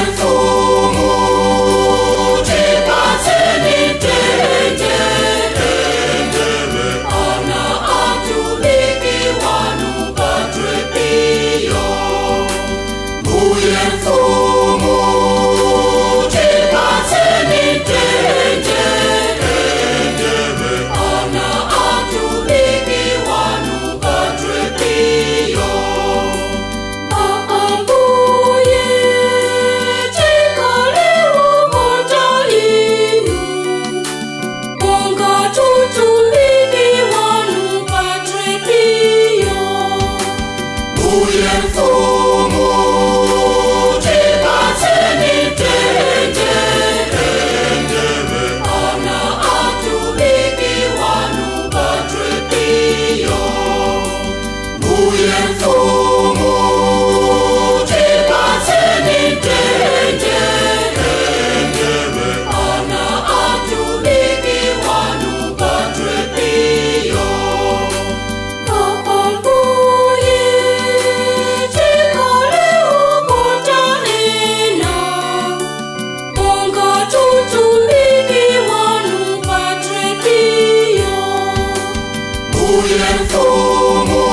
Mfumu tipatseni mtendere, ana atumiki wanu Padre Pio. Mbuye Mfumu tipatseni mtendere, ana atumiki wanu Padre Pio. Ambuye tikhale umoja inu, monga mtumiki wanu Padre Pio. Mbuye Mfumu tipatseni mtendere, ana atumiki wanu Padre Pio. Mbuye Mfumu tipatseni mtendere, ana atumiki wanu Padre Pio. Ambuye tikhale umoja ena, monga mtumiki wanu Padre Pio. Mbuye Mfumu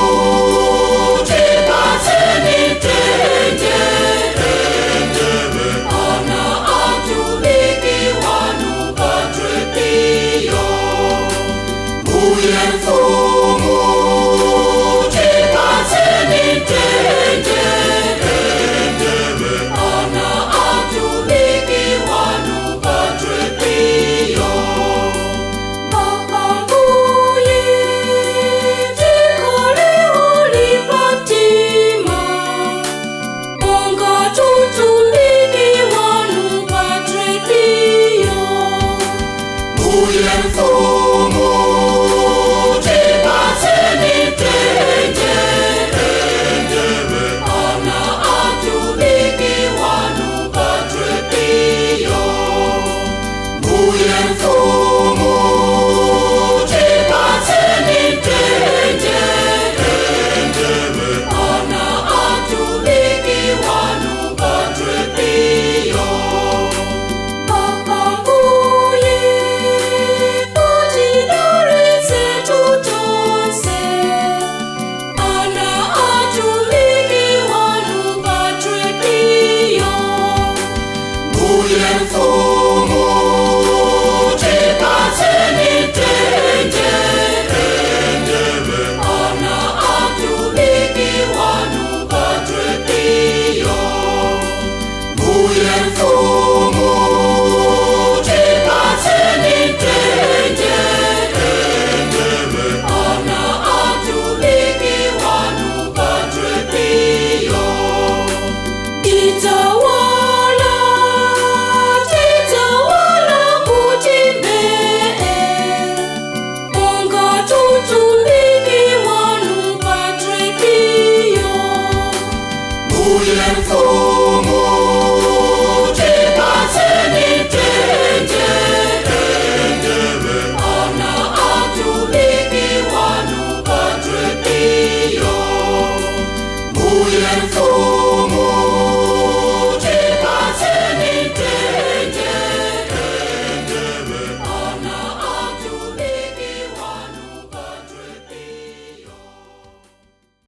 tipatseni mtendere, ana atumiki wanu Padre Pio. Mbuye Mfumu tipatseni mtendere, ana atumiki wanu Padre Pio. Ambuye tikhale olimba mtima, monga mtumiki wanu Padre Pio. Mbuye Mfumu tipatseni mtendere, ana atumiki wanu Padre Pio. Mbuye Mfumu tipatseni mtendere, ana atumiki wanu Padre Pio. Ambuye mutidalitse tonse, ana atumiki wanu Padre Pio. Mbuye Mfumu tipatseni mtendere, ana atumiki wanu Padre Pio. Mbuye Mfumu.